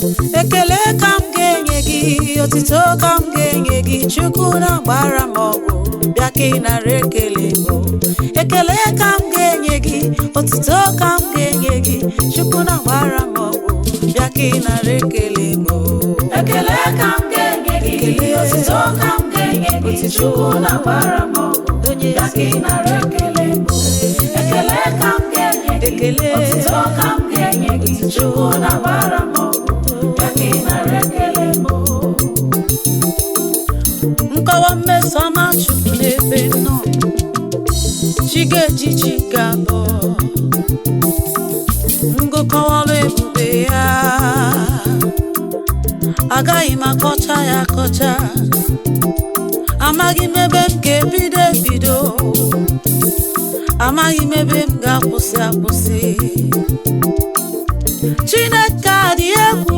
Ekele ka m ga-enye gị, otito ka m ga-enye gị. Chukwu na-agbara m ọgwụ, bịa ka ị nara ekele m. Ekele ka m ga-enye gị, otito ka m ga-enye gị. Chukwu na-agbara m ọgwụ, bịa ka ị nara ekele m. Ekele ka m ga-enye gị, otito ka m ga-enye gị. Chukwu na-agbara m ọgụ, onye bịa ka ị nara ekele m. Ekele ka m ga-enye gị, ekele, otito ka m ga-enye gị. Chukwu na-agbara m ọgụ, bịa ka ị nara ekele m. Nkọwa mmeso ọma Chukwu n'ebe nọ, chi ga-eji chi ga-abọ, ngụkọwalụ ebube ya, agaghị m akọcha ya akọcha. Amaghị m ebe m ga-ebido ebido, amaghị m ebe m ga-akwụsị akwụsị. Chineke adị egwu,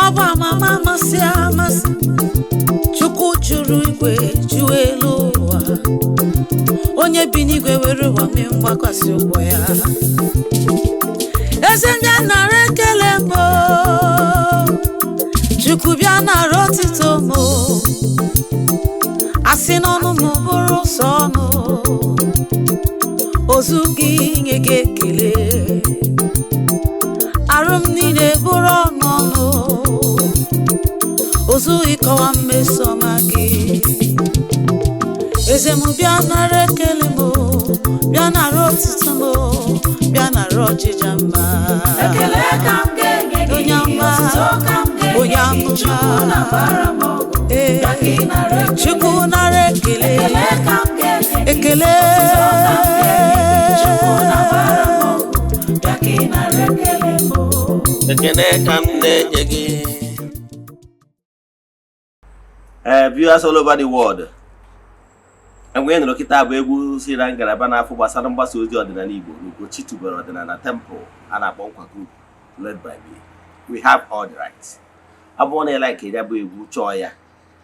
ọ bụ amama amasị amasị. Chukwu jụrụ igwe, jụọ elu ụwa, onye bi n'igwe were ụwa mee mgbakwasị ụkwụ ya. Eze, bịa nara ekele m. Chukwu, bịa nara otito m. Asị n'ọnụ m bụrụ sọ ọnụ ozu gị nye gị ekele, arụ m niile bụrụ ọnụ ọnụ ozu ịkọwa mmeso ọma gị. Eze m, bịa nara ekele m, bịa nara otito m, bịa nara ọchịcha mma. Ekele ka m ga-enye gị, onye ọma, otito ka m ga-enye onye gị. amụma. Chukwu na-agbara m ọgụ, ee, bịa ka ị nara ekele. Chukwu, nara ekele. Ekele ka m ga-enye gị, ekele, otito ka m ga-enye gị. Chukwu na-agbara m ọgụ, bịa ka ị nara ekele m. Ekene ka m na-enye gị. Ee, viewers all over the world, enwe nụrụ kịta bụ egwu si na ngalaba n'afọ gbasara mgbasa ozi ọdịnala Igbo n'Ugochi tubelu ọdịnala temple a na-akpọ Nkwa Group, led by me. We have all the rights. Ọ bụrụ na ị like ya bụ egwu, chọọ ya,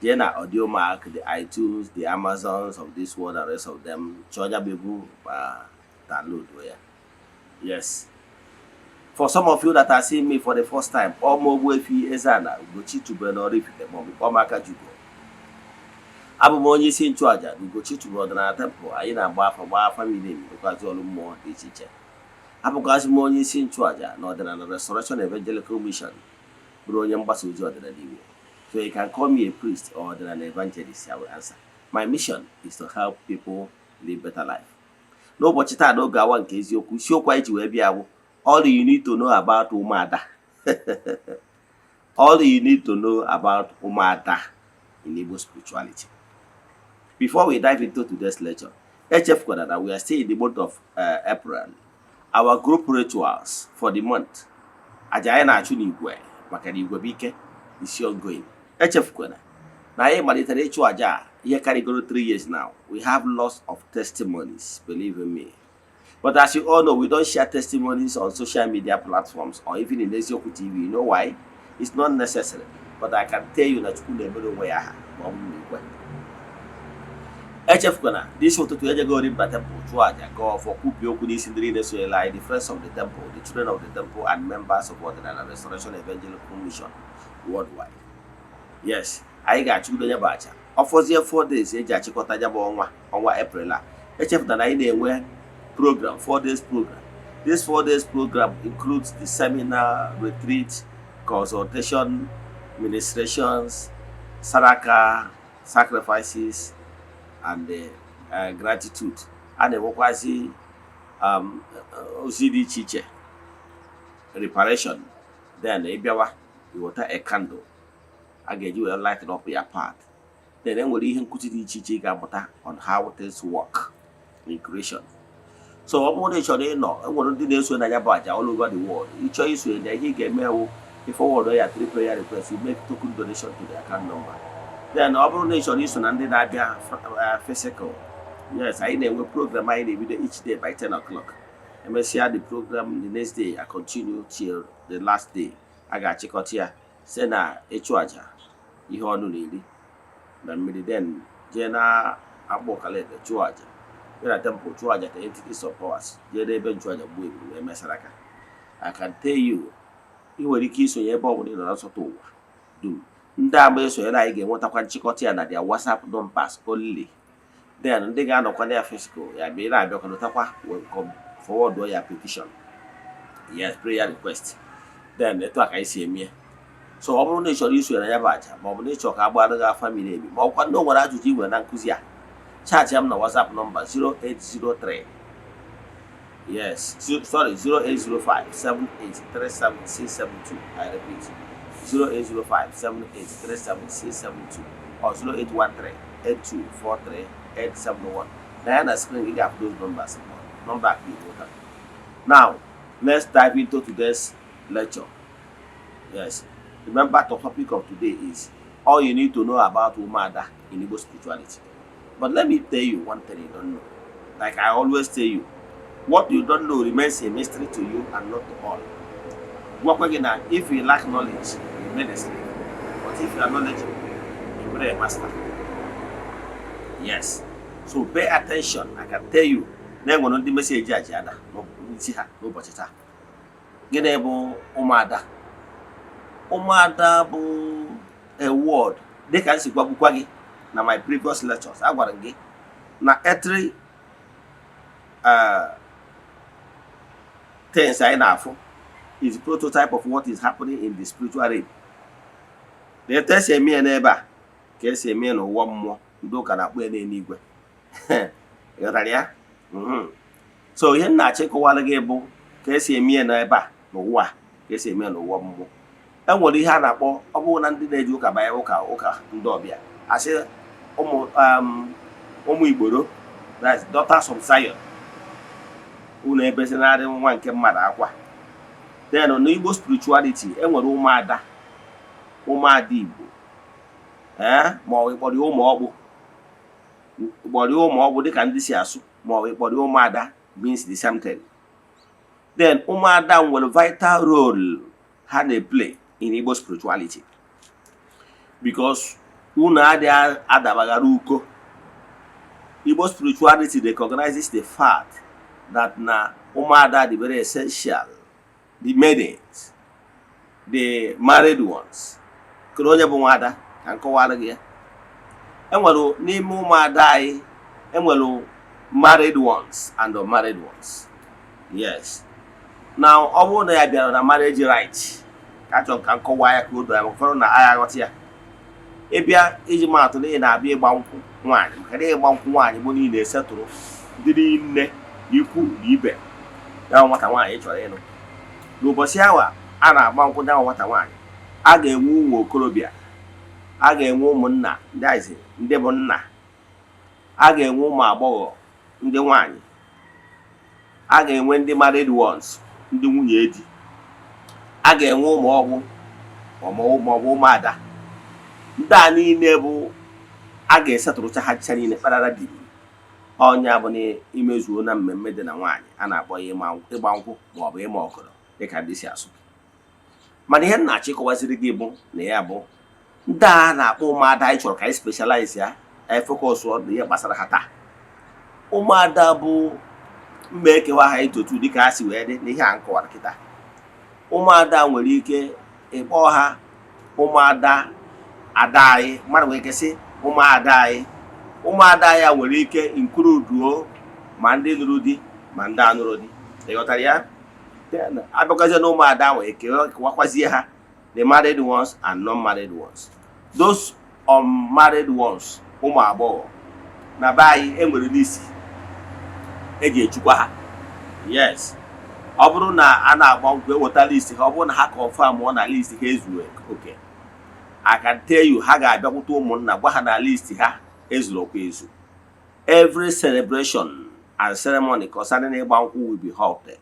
jee na Audiomack, the iTunes, the Amazons of this world and rest of them, chọọ ya bụ egwu ma download ya. Yes, for some of you that are seeing me for the first time, ọmụ Ogbuefi Eze-Ana Ugochi tubelu n'Oraifite maọbụ Kpọmaka Jugo. Abụ m onye isi nchụaja na Ugochi tubelu ọdịnala temple. Anyị na-agba afa, gbaa afa miri emi, rụkwazi ọrụ mmụọ dị iche iche. Abụkwazị m onye isi nchụaja na Ọdịnala Restoration Evangelical Mission, bụrụ onye mgbasa ozi ọdịnala Igbo. So you can call me a priest or ọdịnala evangelist, I will answer. My mission is to help people live better life. N'ụbọchị taa, n'oge awa nke eziokwu, isiokwu anyị ji wee bịa bụ "All you need to know about ụmụada", all you need to know about ụmụada in Igbo spirituality. Before we dive into today's lecture, echefukwana that we are still in the month of April. Our group rituals for the month, aja anyị na-achụ n'igwe maka na igwe bụ ike, is ongoing. Echefukwana na anyị malitere ịchụ aja a ihe karịgoro 3 years now. We have lots of testimonies, believe in me. But as you all know, we don't share testimonies on social media platforms or even in Eziokwu TV. You know why? It's not necessary. But I can tell you na Chukwu na-emere onwe ya aha ma ọ bụrụ na ikwe. Echefukwana n'isi ụtụtụ, ejego Orimba Temple chụọ aja, gaa ọfọ, kwupie okwu n'isi ndị niile sonyere anyị, the friends of the temple, the children of the temple and members of Ọdịnala Restoration Evangelical Mission worldwide. Yes, anyị ga-achụgido ya bụ aja ọfọzie 4 days eji achịkọta ya bụ ọnwa, ọnwa April a. Echefuna na anyị na-enwe program, 4 days program. This 4 days program includes the seminar, retreat, consultation, ministrations, saraka, sacrifices and gratitude. A na-enwekwazi ozi dị iche iche, reparation. Then ịbịawa, iweta a candle a ga-eji wee lighten up your path. Then e nwere ihe nkụzi dị iche iche ị ga-amụta on how things work in creation. So ọ bụrụ na ị chọrọ ịnọ, e nwere ndị na-eso na ya bụ aja all over the world. Ị chọọ iso ya, ihe ị ga-eme wụ ị forward ya three prayer request, you make token donation to the account number. Then ọ bụrụ na ị chọrọ iso na ndị na-abịa physical, yes, anyị na-enwe program anyị na-ebido each day by 10 o'clock. Emesịa the program, the next day I continue till the last day a ga-achịkọta ya site na ịchụ aja ihe ọnụ na-eri na mmiri, then jee na akpụ kalete chụọ aja, bịa na temple chụọ aja to entities of powers, jee n'ebe nchụaja gbuo ebulu wee mesara aka. I can tell you Ị nwere ike isonye ebe ọ bụla ị nọ na nsọtụ ụwa dum. Ndị agba esonyere anyị ga-enwetakwa nchịkọta ya na their WhatsApp numbers only. Then ndị ga-anọkwa na ya physical ya bịa, ị na-abịakọtakwa, welcome, forward ya petition, yes, prayer request. Then etu a ka anyị si eme ya. So ọ bụrụ na ị chọrọ isonye na ya bụ aja, ma ọ bụ na ị chọrọ ka a gbara gị afa miri emi, ma ọ bụkwa ndị o nwere ajụjụ ị nwere na nkụzi a, chat m na WhatsApp nọmba 0803, yes, sorry, 0805 7837672. I repeat, 0805 7837672 or 0813 8243 871. Na ya na screen gị ga-afụ those numbers, nọmba a ka ị nweta. Now let's dive into today's lecture. Yes, remember, the topic of today is all you need to know about Umuada in Igbo spirituality. But let me tell you one thing you don't know. Like I always tell you, what you don't know remains a mystery to you and not to all. Gwakwa gị na if you lack knowledge, you remain a slave, but if you are knowledgeable, you remain a master. Yes, so pay attention. I can tell you na enwere ndị message a ji ada n'isi ha n'ụbọchị taa. Gịnị bụ ụmụada? Ụmụada bụ a word, dịka m si gwagbukwa gị na my previous lectures, agwara m gị na earthly things anyị na-afụ is prototype of what is happening in the spiritual realm. Na etu esi eme ya n'ebe a ka esi eme ya n'ụwa mmụọ, ndị ụka na-akpọ ya n'eluigwe. Ịghọtara ya? So ihe m na-achọ ịkọwara gị bụ ka esi eme ya n'ebe a n'ụwa a, ka esi eme ya n'ụwa mmụọ. E nwere ihe a na-akpọ, ọ bụrụ na ndị na-eji ụka banye ụka, ụka ndị ọbịa asị ụmụ igboro, that's daughters of Zion, unu ebezinarị nwa nke mmadụ akwa. Then n'Igbo spirituality, e nwere ụmụada, ụmụada Igbo, ee, ma ọ bụ ịkpọrọ ya ụmụ ọkpụ, ịkpọrọ ya ụmụ ọkpụ dịka ndị si asụ, ma ọ bụ ịkpọrọ ya ụmụada, means the same thing. Then ụmụada nwere vital role ha na-play in Igbo spirituality because unu adịghị adabaghara uko. Igbo spirituality recognizes the fact that na ụmụada dị very essential, the maidens, the married ones. Kedu onye bụ nwada? Ka m kọwara gị ya. Enwere n'ime ụmụada anyị, enwere married ones and unmarried ones. Yes. Now ọ bụrụ na ya bịara na marriage right, ka achọrọ ka m kọwaa ya ka o doo ya, maka ụfọdụ na agha aghọta ya. Ịbịa iji maatụ na ị na-abịa ịgba nkwụ nwaanyị, maka na ịgba nkwụ nwaanyị bụ niile esetụrụ ndị niile, ikwu na ibe ya bụ nwata nwaanyị chọrọ ịnụ. N'ụbọchị awa a na-agba nkwụ ya bụ nwata nwaanyị, a ga-enwe ụmụ okorobịa, a ga-enwe ụmụnna ndị aizi ndị bụ nna, a ga-enwe ụmụ agbọghọ ndị nwaanyị, a ga-enwe ndị married ones, ndị nwunye di, a ga-enwe ụmụ ọgwụ maọbụ ụmụada. Ndị a niile bụ a ga-esetụrụcha ha ncha niile kparara diri ọnya bụ na imezuo na mmemme dị na nwaanyị a na-akpọ ya ịgba nkwụ maọbụ ịma ọgọdọ, dịka ndị si asụ. Mana ihe m na-achọ ịkọwaziri gị bụ na ya bụ ndị a na-akpọ ụmụada, anyị chọrọ ka anyị specialize ya, anyị focus on ihe gbasara ha taa. Ụmụada bụ mma ekewa ha into two, dịka ha si wee dị n'ihe a nkọwara kịta. Ụmụada nwere ike ịkpọ ha ụmụada ada anyị, mmadụ nwere ike sị ụmụada anyị. Ụmụada ya nwere ike include ma ndị lụrụ di ma ndị anụrụ di. Ị ghọtara ya? Then, abịakwazie na ụmụada ahụ, ekewakwazie ha, the married ones and non-married ones. Those unmarried ones, ụmụ agbọghọ na be anyị, enwere n'isi eji echukwa ha. Yes, ọ bụrụ na a na-agba nkwụ, eweta list ha, ọ bụrụ na ha confirm ọ na list ha ezuru oke, I can tell you, ha ga-abịakwute ụmụnna, gwa ha na list ha ezuru okwa ezu. Every celebration and ceremony concerning ịgba nkwụ will be halted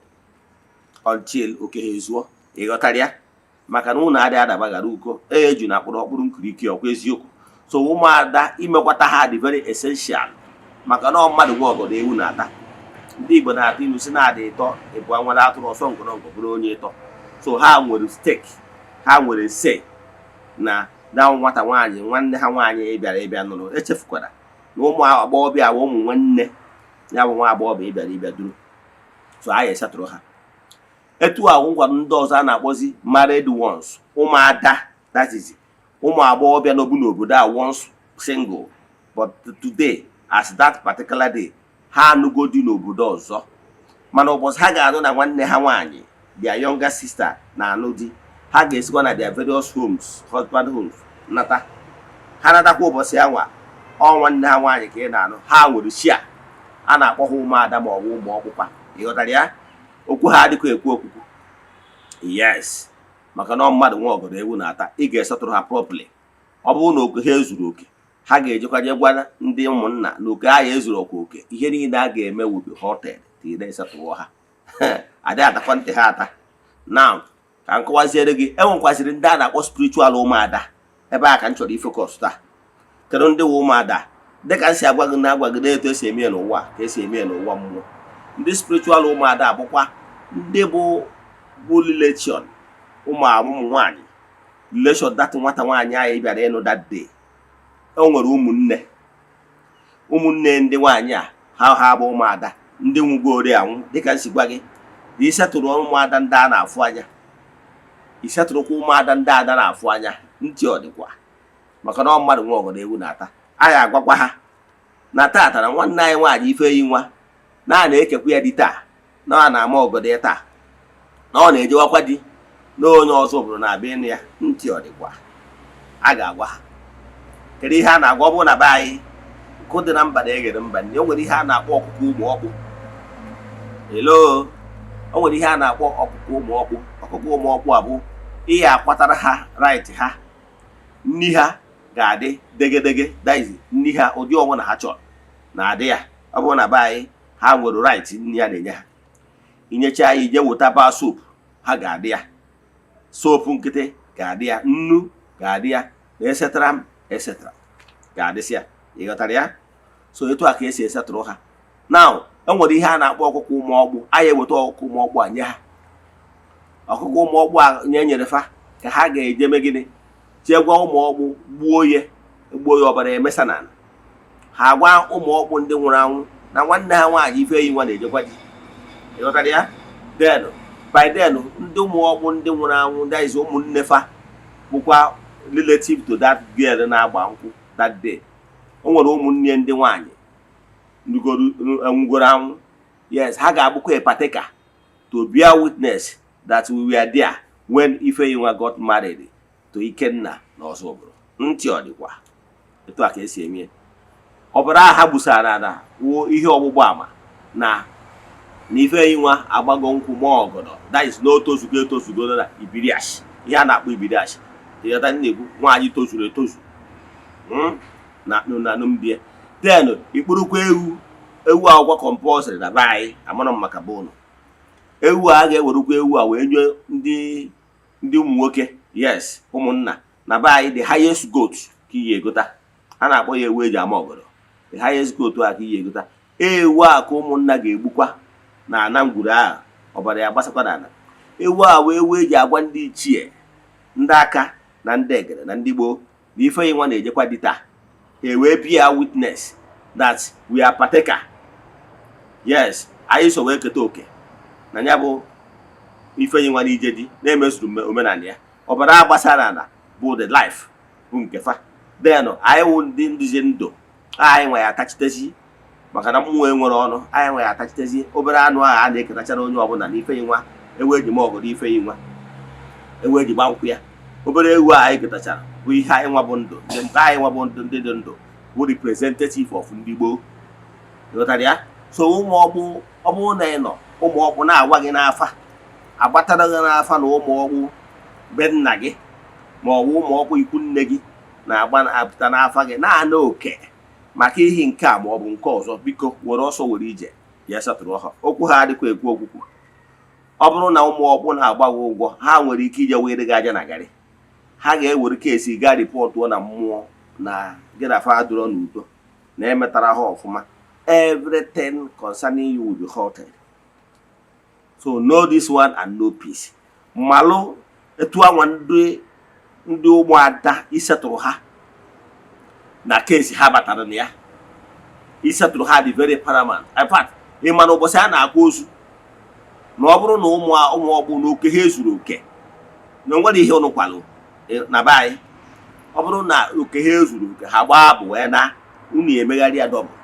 until oke ha ezuo. Ị ghọtara ya? Maka na ụnụ adịghị adabaghara uko eju na akpụrụ ọkpụrụ nkiriki ọkwa eziokwu. So ụmụada, imekwata ha dị very essential, maka na ọ mmadụ nwe ọgọdọ ewu na-ata. Ndị Igbo na-atụ ilu si na-adị ịtọ ịbụa nwere atụrụ ọsọ ngọrọngọ bụrụ onye ịtọ. So ha nwere stake, ha nwere say na na nwata nwaanyị nwanne ha nwaanyị bịara ịbịa nụrụ. Echefukwara na ụmụ agbọghọbịa bụ ụmụ nwanne ya bụ nwa agbọghọbịa ịbịara ịbịa duru. So a ga-esatụrụ ha. Etu a ngwara ndị ọzọ a na-akpọzi married ones, ụmụada, that is ụmụ agbọghọbịa nọbụ n'obodo a once single, but today, as that particular day, ha anụgo di n'obodo ọzọ. Mana ụbọchị ha ga-anụ na nwanne ha nwaanyị, their younger sister, na-anụ di, ha ga-esikwa na their various homes, husband homes, nata. Ha natakwa ụbọchị anwa ọ nwanne ha nwaanyị ka ị na-anụ, ha nwere share. A na-akpọ ha ụmụada ma ọ bụ ụmụ ọkpụkpa. Ị ghọtara ya? Okwu ha adịkwa ekwu okwukwu. Yes, maka na ọ mmadụ nwa ọgọdọ ewu na-ata. Ị ga-esetụrụ ha properly. Ọ bụrụ na oke ha ezuru oke, ha ga-ejekwa je gwa ndị ụmụnna na oke ha ya ezuru ọkwa oke. Ihe niile a ga-eme will be halted till na-esetụrụ ha. Adị atakwa ntị ha ata. Now, ka m kọwaziere gị, enwekwaziri ndị a na-akpọ spiritual ụmụada. Ebe a ka m chọrọ ifocus taa. Kedu ndị wụ ụmụada? Dịka m si agwa gị na agwa gị na etu esi eme ya n'ụwa ka esi eme ya n'ụwa mmụọ. Ndị spiritual ụmụada abụkwa ndị bụ relation ụmụ nwaanyị, relation that nwata nwaanyị anyị bịara ịnụ that day. O nwere ụmụnne, ụmụnne ndị nwaanyị a ha bụ ụmụada ndị nwugori anwụ. Dịka m si gwa gị na isetụrụ ụmụada ndị a na-afụ anya, isetụrụkwa ụmụada ndị ada na-afụ anya. Ntị ọ dịkwa, maka na ọ mmadụ nwe ọgọdọ ewu na-ata. Anyị agwakwa ha na tata na nwanne anyị nwaanyị Ifeyi nwa na a na-ekekwa ya di taa, na ọ na-ama ọgọdọ ya taa, na ọ na-ejewakwa di na onye ọzọ obodo na-abịa ịnụ ya. Ntị ọ dịkwa? A ga-agwa ha. Kedu ihe a na-agwa? Ọ bụrụ na be anyị nkụ dị na mba na-eghere mba nne, o nwere ihe a na-akpọ ọkụkọ ụmụ ọkpụ. Hello, o nwere ihe a na-akpọ ọkụkọ ụmụ ọkpụ. Ọkụkọ ụmụ ọkpụ a bụ ihe akwatara ha right ha. Nni ha ga-adị degedege, that is nni ha ụdị ọbụla ha chọrọ na-adị ya. Ọ bụrụ na be anyị, ha nwere right nni ya na-enye ha. Inyecha ya, ije weta bar soap, ha ga-adị ya. Soap nkịtị ga-adị ya, nnu ga-adị ya, na etcetera, etcetera ga-adịsị ya. Ị ghọtara ya? So etu a ka esi esetụrụ ha. Now, e nwere ihe a na-akpọ ọkụkọ ụmụ ọkpụ. Anyị eweta ọkụkọ ụmụ ọkpụ a nye ha. Ọkụkọ ụmụ ọkpụ a nye nyere fa ka ha ga-eje mee gịnị? Jee gwa ụmụ ọkpụ gbuo ya, gbuo ya, ọbara emesa n'ala. Ha gwa ụmụ ọkpụ ndị nwụrụ anwụ na nwanne ha nwaanyị Ifeyi nwa na-ejekwa di. Ị ghọtara ya? Then by then, ndị ụmụ ọkpụ ndị nwụrụ anwụ, that is ụmụnne fa, bụkwa relative to that girl na-agba nkwụ that day. O nwere ụmụnne ndị nwaanyị nwugoro anwụ. Yes, ha ga-abụkwa a partaker to bear witness that we were there when Ifeyinwa got married to Ikenna na Ọzọbụrụ. Ntị ọ dịkwa? Etu a ka esi eme. Ọbara ha gbusara na wuo ihe ọgbụgba ama na Ifeyinwa agbago nkwụ ma ọgọdọ, that is na o tozugo etozugo na ibiriash, ihe a na-akpọ ibiriash. Ịghọta na-ekwu nwaanyị tozuru etozu na na alụmdi. Then ikpurukwa ewu. Ewu akwụkwọ compulsory na be anyị. Amara m maka be ụnụ. Ewu a ga-ewerukwa ewu a wee nye ndị ụmụ nwoke. Yes, ụmụnna na be anyị, the highest goat ka iyi egota, a na-akpọ ya ewu eji ama ọgọdọ. The highest goat a ka iyi egota, ewu a ka ụmụnna ga-egbukwa na ana ngwuru ahụ, ọbara ya gbasakwa n'ala. Ewu a wee ewu eji agwa ndị ichie, ndị aka na ndị egede na ndị gboo na Ifeyinwa na-ejekwa di taa. Ha wee bear witness that we are partaker. Yes, anyị so wee keta oke na ya bụ Ifeyinwa na ije di na-emezuru omenala ya. Ọbara agbasara ala bụ the life bụ nke fa. Then anyị wụ ndị nduzi ndụ, anyị nwe ya atachitezi, maka na mmụọ enwere ọnụ. Anyị nwe ya atachitezi obere anụ ahụ a na-eketachara onye ọbụla na Ifeyinwa, ewu eji ma ọgọdọ Ifeyinwa, ewu eji gba nkwụ ya. Obere ewu a anyị ketachara bụ ihe anyị nwa bụ ndụ ndị anyị nwa bụ ndụ, ndị dị ndụ, bụ representative of ndị gboo. Ịghọtara ya? So ụmụ ọkpụ, ọ bụrụ na ị nọ ụmụ ọkpụ na-agwa gị n'afa, agbatara gị n'afa na ụmụ ọkpụ be nna gị ma ọ bụ ụmụ ọkpụ ikwu nne gị na-agba apụta n'afa gị na-ana oke maka ihi nke a ma ọ bụ nke ọzọ, biko were ọsọ were ije ya setụrụ ha. Okwu ha adịkwa ekwu okwukwu. Ọ bụrụ na ụmụ ọkpụ na-agba gị ụgwọ, ha nwere ike ije were gị aja na garị. Ha ga-ewere case gaa reportụọ na mmụọ na gị na fa dụrọ n'udo na emetara ha ọfụma. Everything concerning you will be halted. So know this one and know peace. Malụ etu anwa ndị ụmụada isetụrụ ha na case ha batara na ya, isetụrụ ha dị very paramount. In fact, ị ma na ụbọchị a na-akwa ozu na Na ọ bụrụ na ụmụ ọkpụ na oke ha ezuru oke, na o nwere ihe ụnụ kwalụ na be anyị, ọ bụrụ na oke ha ezuru oke, ha gbaa abụ wee na unu emegharị ya double.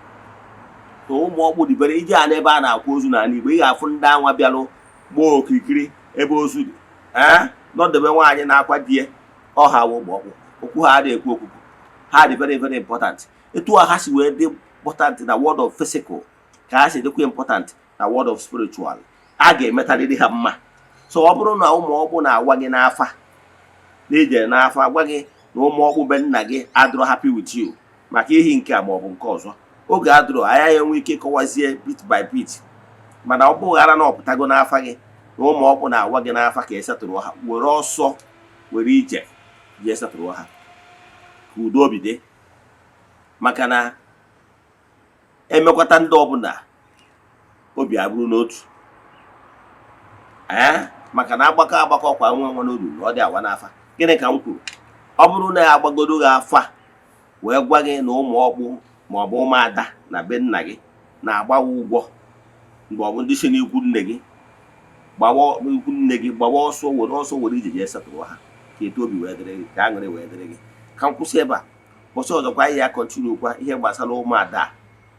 So ụmụ ọkpụ dibere ije a n'ebe a na-akwa ozu n'ala Igbo, ị ga-afụ ndị anwa bịalụ gbaa okirikiri ebe ozu dị, ee, nọdebe nwaanyị na-akwa di ya. Ọha wụ ụmụ ọkpụ. Okwu ha adịghị ekwu okwukwu, ha dị very, very important. Etu a ha si wee dị important na world of physical, ka ha si dịkwa important na world of spiritual. A ga-emetarịrị ha mma. So ọ bụrụ na ụmụ ọkpụ na-agwa gị n'afa, na ijere n'afa agwa gị na ụmụ ọkpụ be nna gị adịrọ happy with you maka ihi nke a ma ọ bụ nke ọzọ, oge adịrọ anya ya enwe ike kọwazie bit by bit. Mana ọ bụ ghara na ọpụtago n'afa gị na ụmụ ọkpụ na-agwa gị n'afa ka esetụrụ ha, were ọsọ were ije jee setụrụ ha ka udo obi dị, maka na emekwata ndị ọbụla obi abụrụ n'otu, ee, maka na agbakọ agbakọ kwa nwa nwa n'olu na ọ dị awa n'afa. Gịnị ka m kwuru? Ọ bụrụ na ya agbagoro gị afa wee gwa gị na ụmụ ọkpụ ma ọ bụ ụmụada na be nna gị na-agbawa ụgwọ, mgbe ọ bụ ndị si n'ikwu nne gị gbawa, ikwu nne gị gbawa ọsọ, were ọsọ were ije jee setụrụ ha ka etu obi wee dịrị gị, ka aṅụrị wee dịrị gị. Ka m kwụsị ebe a. Ụbọchị ọzọkwa, anyị ya continue kwa ihe gbasara ụmụada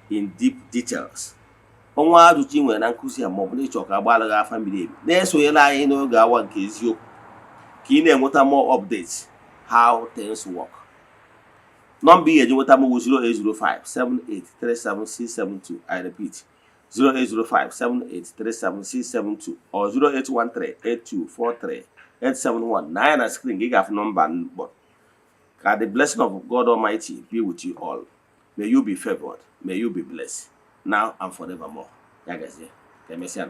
in deep details. Ọnwa ajụjụ ị nwere na nkụzi a, maọbụ na ịchọ ka agbaala gị afa miri emi, na-esonyere anyị n'oge awa nke eziokwu ka ị na-enweta more updates how things work. Nọmba ị ga-eji nweta m bụ 08057837672. I repeat, 08057837672 or 08138243871. Na anya na screen gị ga-afụ nọmba mkpọ. Ka the blessing of God Almighty be with you all. May you be favored, may you be blessed now and forevermore. Ya gazie, ka emesịa.